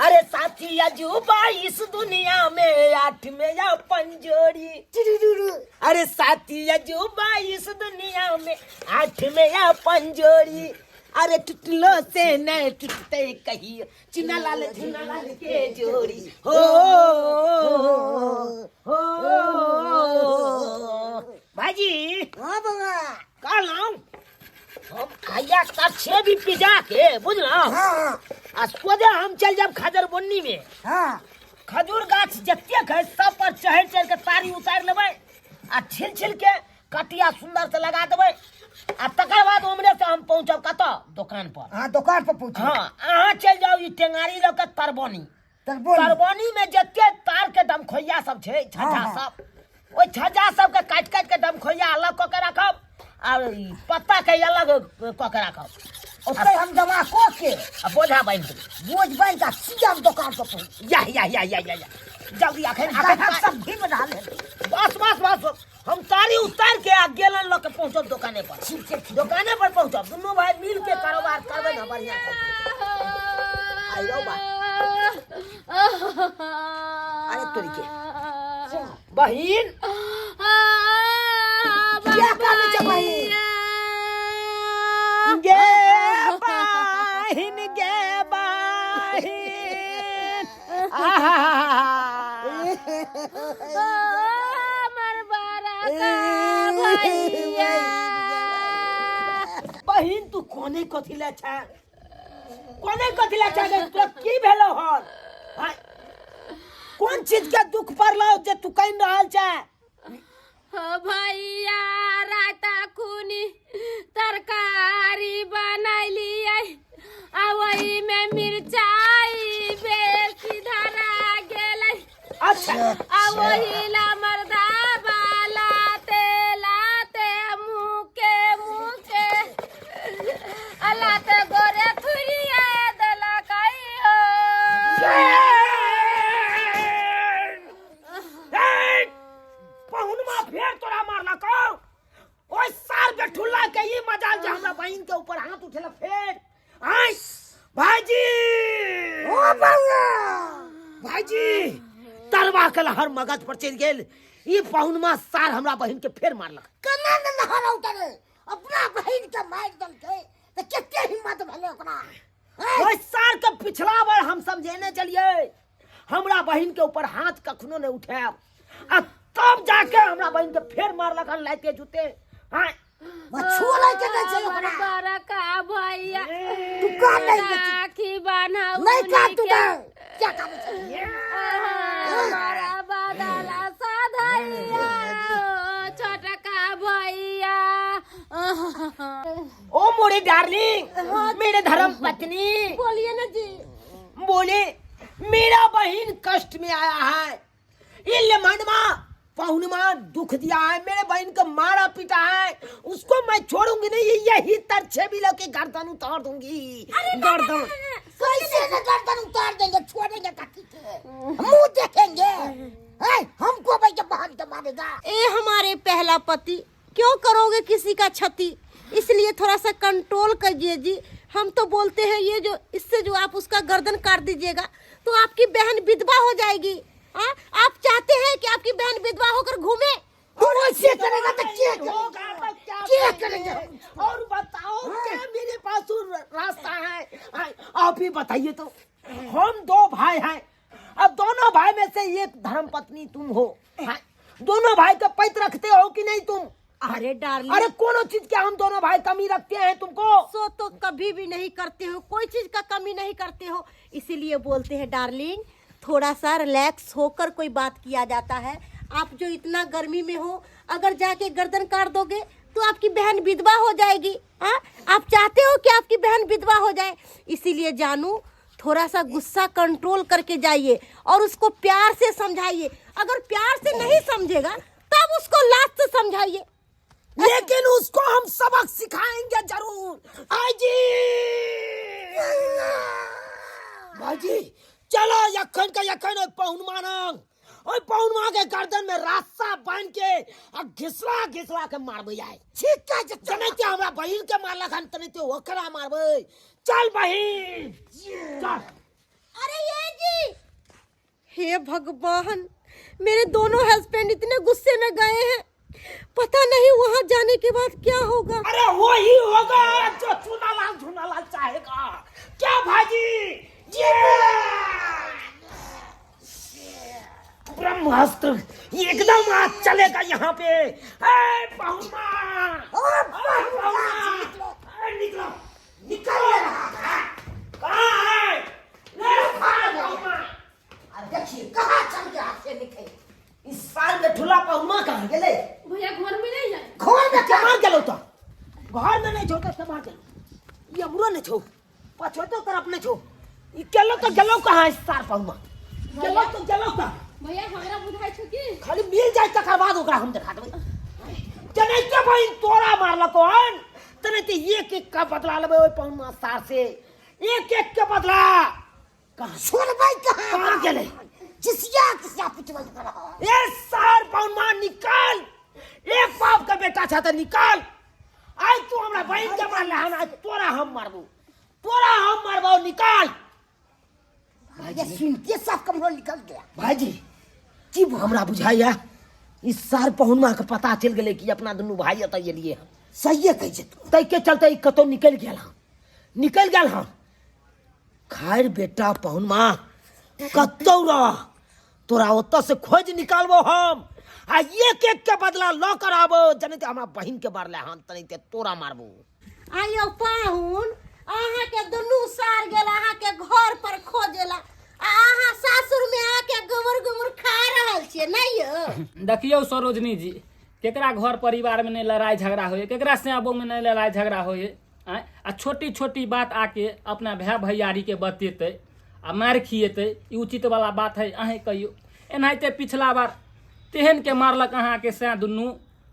अरे साथी अजूबा इस दुनिया में आठ में या पंजोड़ी। अरे साथी अजूबा इस दुनिया में आठ में या पंजोड़ी। अरे टुटलो से न टूटते कहियो चुना लाल चुना लाल के जोड़ी हो हो। भाईजी। हाँ बउआ। कहलहुँ हम आइया कच्छे भी पिजा के बुझलहुँ। हाँ। आ सोझे हम चल जाब खजरबन्नी में। हाँ। खजूर गाछ जतेक है सब पर चढ़ि चढ़ि के तारी उतारि लेबै आ छिल छिल के कटिया सुंदर से लगा देबै आ तकर बाद उमरे से हम पहुंचब कतऽ दोकान पर। हाँ, दोकान पर पहुंचब। हाँ, अहाँ चलि जाउ ई टेंगारी लऽ के तरबनी। तरबनी। तरबनी में जते तार के दमखोइया सब छै, छज्जा हाँ, हाँ। सब, ओहि छज्जा सबके काटि काटि के दमखोइया अलग कऽ के राखब आ ई पत्ता के अलग कऽ के राखब। ओतै हम जमा कऽ के आ बोझा बान्हि देबै। बोझ बान्हि कऽ सीधा हम दोकान पर पहुँच। या, या, या, या, या, या। जल्दी अखन, अखन गाहक सब घुमि रहल है। बस, बस, बस, हम तारी उतार के आ गेलन लऽ के पहुँचब दोकाने पर। ठीक छै, ठीक। दोकाने पर पहुँचब, दुनू भाई मिल के कारोबार करबै ने बढ़िया से। आई रौ बा। अरे तोरी के। बहिन। किया कानै छै बहिन? गे बहिन, गे बहिन। आहा। बहिन तू कोने कथी ले छै, कोने कथी ले छै? तोरा की भेलो हन? हाँ? कोन चीज के दुख पड़लो जे तू कहि रहल छै? हो भैया, राता खूनी तरकारी बनैलियै आ ओही में मिरचाई बेसी धरा गेलै। अच्छा। आ ओही ला मर्दा लाते लाते मुके मुके आ लाते गोरे थुरिया देलकै हो। पहुनमा फेर तोरा मारलक ओइ सार बेठुल्ला के ई मजाल जे हमरा बहिन के ऊपर हाथ उठेलक फेर। आय भाईजी। ओ बउआ। भाईजी, तरवा के लहर मगज पर चलि गेल। ई पहुनमा सार हमरा बहिन के फेर मारलक। केना ने लहर उतरे, अपना बहिन के मारि देलकै तऽ कते हिम्मत भेलै ओकरा। ओइ सार के पिछला बार हम समझेने चलिए हमरा बहिन के ऊपर हाथ कखनो नहीं उठायब, आ तब जाके हमरा बहिन के फेर मारलक हन लाते जूते। हाँ। छुअलै के नहि छै ओकरा। बड़का भैया। तू कान नहीं बेटी। राखी बान्हाउ नहीं कान तू के। नहीं। क्या कान छै? हमारा बदला साधैया छोटका भैया। ओ मोरे डार्लिंग, मेरे धर्म पत्नी। बोलिए ना जी। बोले मेरा बहन कष्ट में आया है, ये मनमा पहुनमा दुख दिया है, मेरे बहन को मारा पीटा है, उसको मैं छोड़ूंगी नहीं, यही तरछे भी लेके गर्दन उतार दूंगी। गर्दन। कैसे न गर्दन उतार देंगे, छोड़ेंगे कथी के, मुंह देखेंगे। ऐ, हमको भाई जब बहन के मारेगा। ए हमारे पहला पति, क्यों करोगे किसी का क्षति, इसलिए थोड़ा सा कंट्रोल करिए जी। हम तो बोलते हैं ये जो इससे जो आप उसका गर्दन काट दीजिएगा तो आपकी बहन विधवा हो जाएगी। हाँ? आप चाहते हैं कि आपकी बहन विधवा होकर घूमे? और ऐसे करेगा तो क्या करेंगे? होगा तो क्या क्या करेंगे? करेंगे? और बताओ क्या मेरे पास वो रास्ता है? हाँ, आप ही बताइए तो। हम दो भाई हैं, अब दोनों भाई में से एक धर्म पत्नी तुम हो। हाँ, दोनों भाई का पैत रखते हो कि नहीं तुम? अरे डार्लिंग, अरे कोनो चीज के हम दोनों भाई कमी रखते हैं तुमको? सो तो कभी भी नहीं करते हो, कोई चीज का कमी नहीं करते हो। इसीलिए बोलते हैं डार्लिंग, थोड़ा सा रिलैक्स होकर कोई बात किया जाता है। आप जो इतना गर्मी में हो, अगर जाके गर्दन काट दोगे तो आपकी बहन विधवा हो जाएगी। हाँ, आप चाहते हो कि आपकी बहन विधवा हो जाए? इसीलिए जानू थोड़ा सा गुस्सा कंट्रोल करके जाइए और उसको प्यार से समझाइए। अगर प्यार से नहीं समझेगा तब उसको लात से समझाइए, लेकिन उसको हम सबक सिखाएंगे जरूर। आजी भाजी चलो यखन का यखन ओइ पहुनमा रंग, ओइ पहुनमा के गर्दन में रास्ता बांध के आ घिसला घिसला के मारबै आइ। ठीक है, जे जनाहिते हमरा बहिन के मारलक हन तनाहिते ओकरा मारबै। चल बहिन चल। अरे ये जी। हे भगवान, मेरे दोनों हस्बैंड इतने गुस्से में गए हैं, पता नहीं वहाँ जाने के बाद क्या होगा। अरे वही होगा जो चुनालाल झुनालाल चाहेगा। क्या भाजी ये ब्रह्मास्त्र एकदम आज चलेगा यहाँ पे। ए पहुमा, ओ पहुमा, ए, निकलो निकलो, कहाँ है? ले, पहुमा। अरे देखिए कहाँ चल गया से निकल। इस साल में ठुला पहुमा कहाँ गेले? भैया घर में नहीं है। घर में कहाँ गेलो तो? घर में नहीं छो तो कहाँ गेलो? ये अमरो नहीं छो, पछोतो तरफ नहीं छो। ई गेलो तो गेलो कहाँ इस साल पहुमा? गेलो तो गेलो कहाँ? भैया हमरा बुझाइ छौ कि खाली मिल जाए तकर बाद ओकरा हम देखा देबै। तेनाहिते बहिन तोरा मारलको हन, तेनाहिते एक एक का बदला लेबै ओहि पहुना सार से, एक एक के बदला। कहाँ छोड़बै कहाँ? कहाँ गेलै? जिसिया किसिया पिटबै करा। ए सार पहुना निकाल, एक बाप के बेटा छ त निकाल। आइ तू हमरा बहिन के मारले हन, आइ तोरा हम मारबो, तोरा हम मारबो, निकाल। ये सुनते साफ कमरो निकल गया। भाईजी की हमरा बुझाइया इस सार पहुनमा के पता चलि गेलै कि अपना दुनू भाई एतऽ एलियै हन। सहिए कहै छै तू। ताहिके चलते ई कतौ निकलि गेल हन, निकलि गेल हन। खैर बेटा पहुनमा कतौ रह, तोरा ओतऽ से खोजि निकालबो हम आ एक एक के बदला लऽ कर आबो। जनते हमरा बहिन के मारले हन तनते तोरा मारबो। आयो पाहुन, अहाँके दुनू सार गेल अहाँके घर पर खोजेला, आ अहाँ सासुर में आके गोबर गोबर खा रहल छियै नहि यौ? देखियौ सरोजनी जी, केकरा घर परिवार में नहीं लड़ाई झगड़ा होइए, केकरा साबो में नहीं लड़ाई झगड़ा होइए, आँय? आ छोटी छोटी बात आके अपना भाय भैयारी के बतेतै आ मारि खिएतै, ई उचित वाला बात है? अहें कहियौ। एनाहिते पिछला बार तेहन के मारलक अहाँके सैं दुनू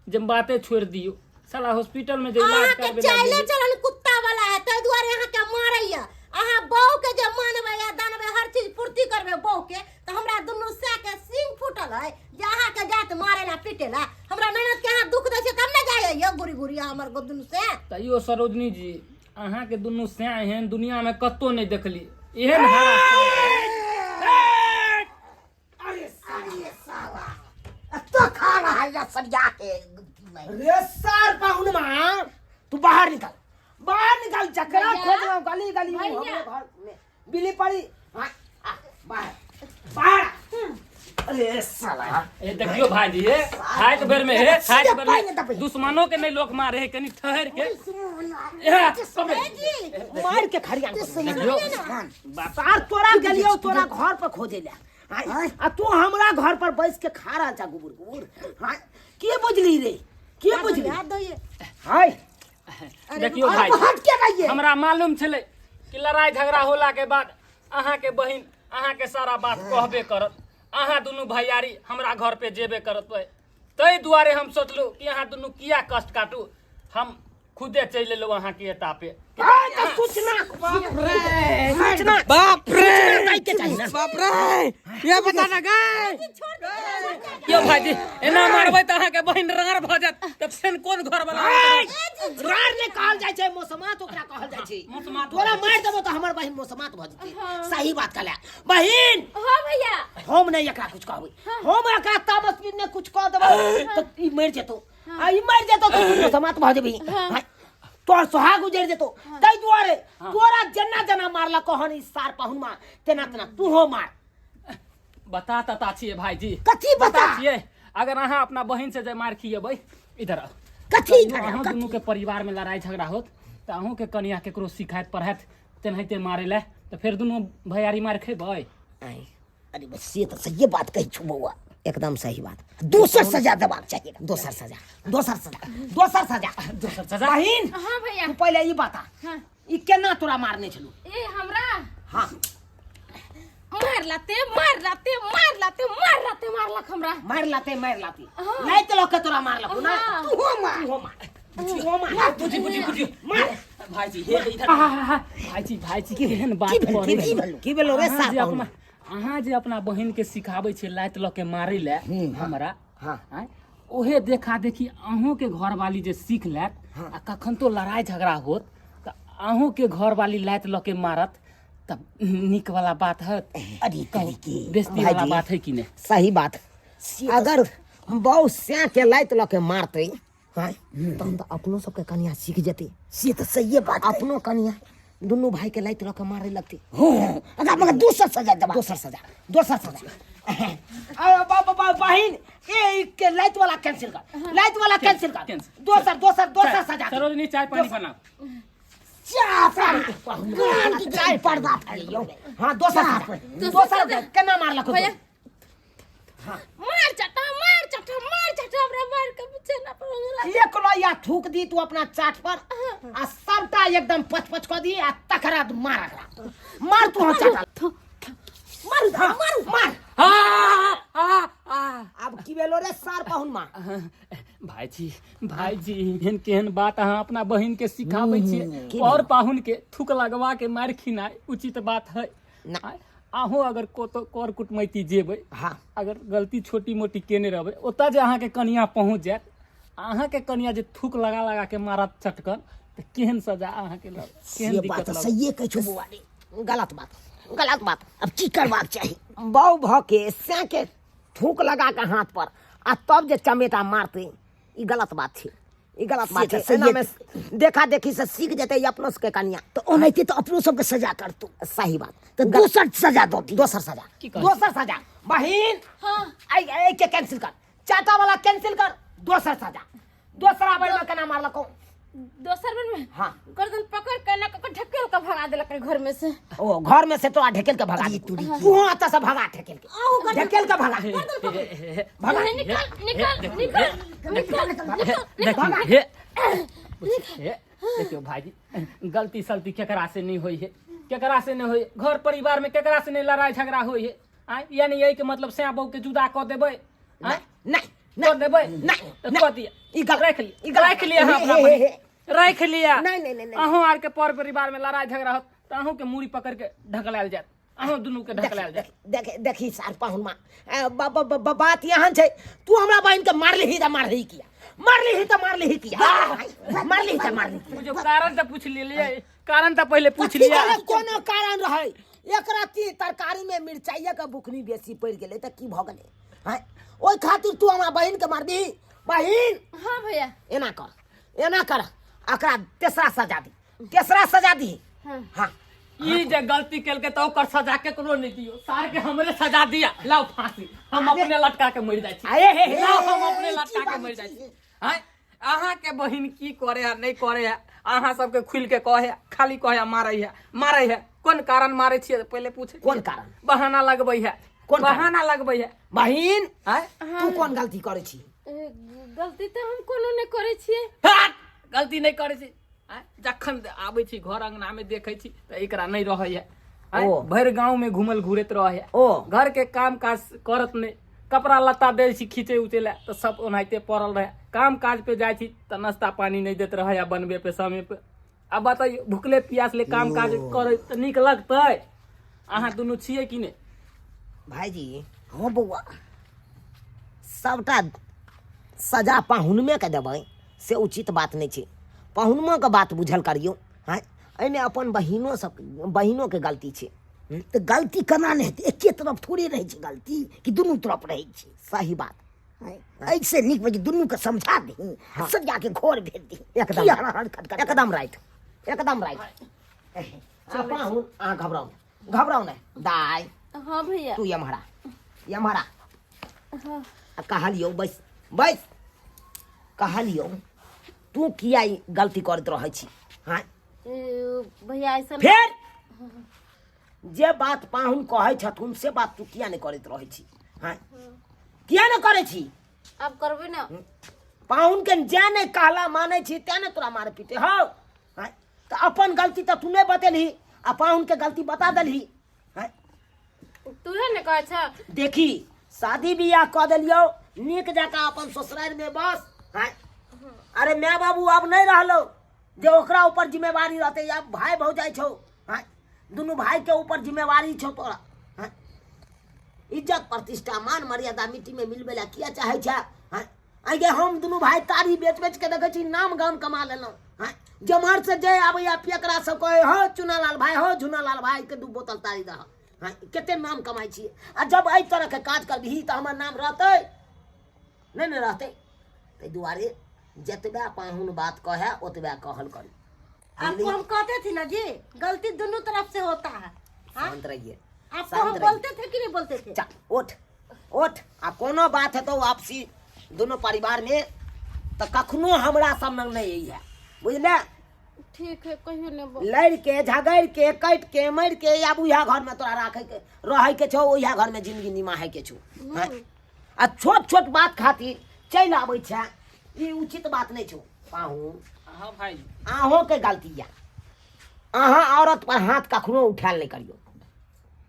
जे बाते छोड़ि दियौ, साला हॉस्पिटल में जे इलाज अहाँके करबे लए चाइले गेलै। चलन कुत्ता वाला है, ताहि दुआरे अहाँके मारैया। अहाँ बहू के जे मानबै आ दानबै, हर चीज पूर्ति करबै बहू के, तऽ हमरा दुनू सै के सींग फूटल है जे अहाँके जात मारेला पीटेला। हमरा ननद के अहाँ दुख दै छियै तब ने जाइए यौ गुरी गुरी हमर गो दुनू सै। तैयो सरोजनी जी, अहाँके दुनू सै एहन दुनिया में कतौ नहि देखली, एहन हरा। अरे साला तो खा रहा है सरिया के। रे सार पाहुन मां, तू बाहर निकल, बाहर निकल। जकरा भैया? खोजबो गली गली में, भैया? हमरे घर में बिल्ली पड़ी। हाँ, आ, बाहर बाहर। अरे साला ए देखियो भाईजी, हे खाइत बेर में, हे खाइत बेर पानि में दबै। दुश्मनो के नहीं लोक मारे है, कनी ठहर के ए, पकड़। मार के खरियान कर देबै। देखियो सार तोरा गेलियो तोरा घर पर खोजे ले आय, आ तू हमरा घर पर बैस के खा रहल छा गुबुर गुबुर। हाँ, के बुझली रे, के बुझली? हाथ धोइए। हाय देखियो भाई, हट के रहिए। हमरा मालूम छलै कि लड़ाई झगड़ा होला के बाद अहाँ के बहिन अहाँ के सारा बात कहबे करत, अहाँ दुनू भैयारी हमरा घर पे जेबे करत। ताहि दुआरे हम सोचलहुँ कि अहाँ दुनू किया कष्ट काटू, हम खुदे चलि एलहुँ अहाँ के एता पे। आय त सूचना, सूचना, बाप रे, दै के चाही ना। बाप रे, ये बता ना गए। यौ भाईजी, एना मारबै तऽ अहाँके बहिन राड़ भऽ जायत, तऽ फेर कोन घर वाला? आय, राड़ नहि कहल जाइ छै, मौसमात ओकरा कहल जाइ छै। मौसमात। तोरा मारि देबो तऽ हमर बहिन मौसमात भऽ जेतै। सही बात कहले बहिन। हाँ भैया। हम नहि एकरा कुछ कहबै, हम एकरा तामस में कुछ कह देबै तऽ ई मरि जेतौ, आ ई मरि जेतौ तऽ तू मौसमात भऽ जेबही। हाँ, तोहर सोहाग उजड़ जेतौ। ताहि दुआरे तोरा जेना जेना मारलक हन ई सार पहुनमा, तेना तेना तूहो मार। बता तता छियै भाईजी। कथी बता? छियै, अगर अहाँ अपना बहिन से जे मार खिएबै, इधर आउ। कथी इधर आउ, अहाँ कथी? दुनू के परिवार में लड़ाई झगड़ा होत तऽ अहूँ के कनिया केकरो सिखायत पढ़ायत तेनाहिते मारे लए, तऽ फेर दुनू भैयारी मार खेबै? आय, अरे बस से तऽ सहिए बात कहै छौ बौआ, एकदम सही बात। दोसर सजा देबाक चाहिए, दोसर सजा, दोसर सजा, दोसर सजा, दोसर सजा। बहिन। हाँ भैया। तू पहिले ई बता, हाँ। ई केना तोरा मारने छलू? ए हमरा? हाँ। मार लाते, मार लाते, मार लाते, मार लाते, मारलक हमरा। मार लाते, मार लाते। हाँ। नहीं तो लोग के तोरा मारलक ना। हाँ। तू हो मार, तू हो मार, तू हो मार। बुझी बुझी बुझी, मार। भाईजी, हे इधर। भाईजी, भाईजी, केहन बात की भेल, करै की छी? भेल? की भेलो रे अहाँ सार जे पहुना? अपना, अहाँ जे अपना बहिन के सिखाबै छियै लात लऽ के मारै लए हमरा, हाँ। आँय, ओहे देखा देखी अहूँ के घरवाली जे सीख लेत, आ कखन तो लड़ाई झगड़ा होत तऽ अहूँ के घरवाली लात लऽ के मारत, तब नीक वाला बात हत। अरे तरीके बेइज्जती वाला बात है कि नहीं? सही बात। अगर बहु सै के लाइत लऽ के मारतै, हाँ, तहन तऽ अपनो सबके कनिया सीख जेतै। से तऽ सहिए बात है। अपनो कनिया दुनू भाई के लाइत लऽ के मारे लगतै। हँ, अगर मगर दोसर सजा देबा। दोसर सजा, दोसर सजा। अरे बहिन, ए के लाइत वाला कैंसिल कर, लाइत वाला कैंसिल कर। कैंसिल। दोसर दोसर दोसर सजा दे। सरोजनी, चाय पानी बनाओ। चाप कान की चाय पर्दा फैलियो। हाँ, दोसर सजा, दोसर। केना मारलक? भैया, मार चटा, मार चटा, मार चटा, हमरा मार के बिछाना पर होला। एक लोहिया थूक दी तू अपना चाट पर आ सबटा एकदम पच पच कऽ दी आ तकरा बाद मार, एकरा मार तू। हाँ, चाटा मारू, हाँ, मारू, मार। आ, आ, आ। आब की भेलो रे सार पाहुन मा? भाईजी, भाईजी, एहन केहन बात अहाँ अपना बहिन के सिखाबै छियै? और पाहुन के थूक लगवा के मारि खिनाइ उचित बात है? ना। अहूँ अगर कोतो कर कुटमैती जेबै, अगर गलती छोटी मोटी केने रहबै, ओतऽ जे अहाँके कनिया पहुँच जायत, अहाँके कनिया जे थूक लगा लगा के मारत चटकन, तऽ केहन सजा अहाँके लग, केहन से बात दिक्कत तऽ लगत? सहिए कहै छौ बौआ रे। गलत बात, गलत बात। अब की करबाक चाही? बाऊ भऽ के सै के थूक लगा के हाथ पर आ तब जे चमेटा मारतै, ई गलत बात छै, ई गलत बात से छै। तऽ सहिए। एना मे देखा देखी से सीख जेतै अपनो सबके कनिया। तऽ ओनाहिते तऽ अपनो सबके सजा करतौ। सही बात। तऽ दोसर सजा दऽ दी। दोसर सजा। की कहै? दोसर सजा। बहिन, हाँ। आई आई के कैंसिल कर, चाटा वाला कैंसिल कर, दोसर सजा। दोसरा बेर में केना मारलको? दोसर बेर में? हाँ। गर्दन पकड़ के ना ककर ढकेल के भगा देलक घर में से। ओ, घर में से तोरा ढकेल के भगा दे तू अतः से भगा, ढकेल के, ढकेल के भगा, भगा। निकल, निकल, निकल, निकल, निकल। देखियौ हे हे, देखियौ भाईजी, गलती सलती केकरा से नहीं होई है? केकरा से नहीं होई? घर परिवार में केकरा से नहीं लड़ाई झगड़ा होई है? आँय, यानी यही के मतलब सै बहू के जुदा कऽ देबै? आँय, नहीं। कऽ देबै? नहीं। तऽ कऽ दिअ। ई गलत, राखि लिअ। ई गलत। राखि लिअ अहाँ अपना हे, हे, बहिन। हे। राखि लिअ। नहीं, नहीं, नहीं, नहीं। अहूँ आरके पर परिवार में लड़ाई झगड़ा होत तऽ अहूँ के मूड़ी पकड़ के ढकलायल जायत, अहूँ दुनू के ढकलायल जायत। देख, देखी सार पाहुन माँ, बात यहाँ छै, तू हमरा बहिन के मारली तऽ मारली किया? मारली तऽ मारली किया? मारली तऽ मारली किया? बुझियौ, कारण तऽ पूछ लेलियै, कारण तऽ पहिले पूछ लिअ। अरे, कोनो कारण रहै, एकरा ती तरकारी में मिरचाइया के बुकनी बेसी पड़ि गेलै तऽ की भऽ गेलै? आँय, ओहि खातिर तू हमरा बहिन के मारबी? बहिन। हाँ भैया। एना कर, एना कर, एकरा तेसरा सजा दी, तेसरा सजा दी। हाँ। ई जे गलती केलकै तऽ ओकर सजा केकरो नहि दियौ, सार के हमरे सजा दिया। लाउ फांसी, हम अपने लटका के मरि जाइ छी। अरे हे हे। लाउ, हम अपने लटका के मरि जाइ छी। आँय, अहाँके बहिन की करे है, नहि करे है, अहाँ सबके खुलि के कहे? खाली कहे मारै है, मारै है। कोन कारण मारै छियै, पहिले पूछे। कोन कारण? बहाना लगबै है। कोन कारण? बहाना लगबै है। बहिन, आँय। तू कोन गलती करै छी? ए, गलती तऽ हम कोनो नहि करै छियै। हट! गलती नहि करै छी? आँय, जखन आबै छी घर अंगना मे देखै छी तऽ एकरा नहि रहै है। आँय, ओ। भरि गाँव मे घुमल घुरैत रहै है। ओ। घर के काम काज करत नहि, कपड़ा लत्ता दै छी खींचे उचे लए तऽ सब ओनाहिते पड़ल रहै। काम काज पे जाइ छी तऽ नाश्ता पानी नहि दैत रहै है बनबे पे समय पे। आब बतैयौ, भुखले प्यासले काम काज करै तऽ नीक लगतै? अहाँ दुनू छियै कि नहि? भाईजी। हाँ बौआ। सबटा सजा पाहुनमे के देबै से उचित बात नहि छै। पाहुनमोके बात बुझल करियौ। हँ, एहिमे अपन बहिनो सब, बहिनोके गलती छै। तऽ गलती केना नहि हेतै? एके तरफ थोड़े रहै छै गलती, कि दुनू तरफ रहै छै? सही बात। एहिसँ नीक बजे दुनूके समझा दही आ सजा के घर भेज दही। एकदम। की हर हर खट खट। एकदम राइट, एकदम राइट। आ पाहुन, अहाँ घबराउ नहि, घबराउ नहि। दाइ। हाँ भैया। तू एम्हरा, एम्हरा। आ कहलियौ, बैस बैस, कहलियौ तू किया ई गलती करैत रहै छी? हाँ। ए, भैया, ऐसा फेर जे बात पाहुन कहै छथुन से बात तू किया नहि करैत रहै छी? हाँ, किया नहि करै छी? आब करबै ना। पाहुन के जे नहि कहला मानै छी, तें ने तोरा मारे पीटे हौ। हाँ, तऽ अपन गलती तऽ तू नहि बतेलही आ पाहुन के गलती बता देलही। हाँ। तूहे ने कहै छ। देखी, शादी बियाह कऽ देलियौ, नीक जकाँ अपन ससुरारि में बस। हाँ, अरे माय बाबू आब नहि रहलो जे ओकरा ऊपर जिम्मेवारी रहतै। आब भाय भौजाइ छौ। हाँ, दुनू भाई के ऊपर जिम्मेवारी छौ तोरा। हाँ, इज्जत प्रतिष्ठा मान मर्यादा मिट्टी में मिलबै ला किया चाहै छै? हाँ, आइ गे, हम दुनू भाई तारी बेच बेच के देखै छी नाम गाम कमा लेलहुँ। हाँ, जमहर से जे आबैया पियकरा सब कहै हो चुनालाल भाई, हो झुनालाल भाई के 2 बोतल तारी दह। हाँ, कते नाम कमाइ छियै। आ जब एहि तरहके काज करबिही तऽ हमर नाम रहतै नहि? ने रहतै। ताहि दुआरे जतबे पाहुन बात कहै ओतबे कहल करू। आपको हम कहते थे ना जी, गलती दोनों तरफ से होता है। हाँ? शांत रहिए। आपको हम शांत रहिए। बोलते थे कि नहीं बोलते थे? चल उठ उठ। आ कोनो बात हेतौ आपसी दोनों परिवार में तऽ कखनो हमरा सब लग नहि अइहे, बुझले? ठीक है, कहियो नहीं बोल। लड़ि के झगड़ि के कटि के मरि के आब उएह घर में तोरा राखे के रहै के छौ, उएह घर में जिंदगी निमाहे के छौ। हैं? आ छोट छोट बात खातिर चलि आबै छै, ई उचित बात नहि छौ पाहुन। हाँ भाई। अहों के गलती या, अहाँ औरत पर हाथ कखनो उठायल नहि करियौ।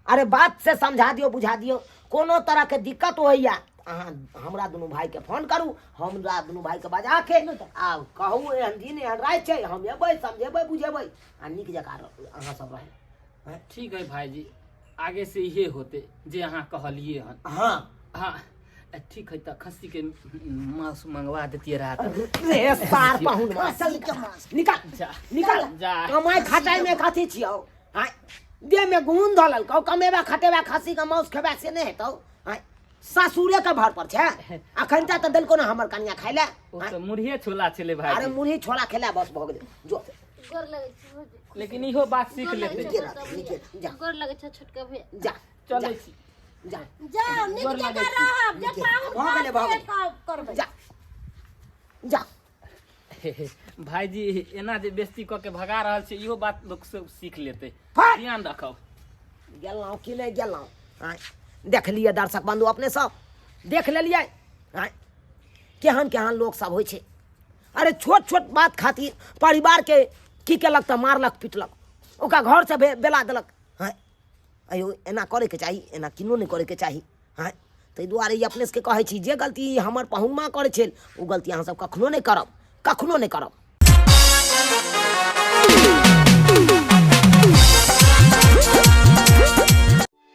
अरे बात से समझा दियौ, बुझा दियौ। कोनो तरह के दिक्कत होइया अहाँ हमरा दुनू भाई के फोन करू, हमरा दुनू भाई के बजा के आ कहू एहन दिन एहन राति छै, हम एबै, समझेबै बुझेबै आ नीक जकाँ अहाँ सब रहै। ठीक है भाईजी, आगे से इहे होते जे अहाँ कहलिए हन। हाँ। हाँ ठीक है, तऽ खस्सी के मांस मंगवा देतियै रात। रे सार पाहुन, चल निकाल। जा। निकाल। जा। कमाइ खटाइ में कथी छियौ? आँय, देह में गुण धऽ लेलकौ, कमेबा खटेबा खस्सी के मांस खेबा से नहि हेतौ? आँय, ससुरे के भर पर छै। अखन तक तऽ देलको ने हमर कनिया खाइ लए। ओ तऽ मुरहिए छोला छलै अरे भाई। मुरही छोला खेला बस भऽ गेलै, जो। गोर लगै छै भौजी। लेकिन इहो बात सीख गोर लगै लेतै। छै नीके छोटका रहतै, नीके। भैया। जा। गोर लगै छै छोटका भैया। जा। चलै छी। जा। जाओ, नीक गोर लगै जकाँ छी। रहब जे नीके। पाहुन भऽ गेलै, भऽ गेलै। करबै। जा जा। भाईजी, एना जे बेइज्जती कऽ के भगा रहल छै, इहो बात लोक सब सीख लेतै। फट। ध्यान रखब। गेलहुँ कि नहि गेलहुँ? आँय, देख लिअ दर्शक बन्धु, अपने सब देख लेलियै। आँय, केहन केहन लोक सब होइ छै। अरे छोट छोट बात खातिर परिवारके की केलक तऽ मारलक पिटलक, ओकरा घरसँ बेला देलक। आँय अयो, एना करैके चाही? एना किनो नहि करैके चाही। आँय, ताहि दुआरे ई अपने सबके कहै छी, जे गलती हमर पहुनमा करै छै ओ गलती अहाँ सब कखनो नहि करब, कखनो नहि करब।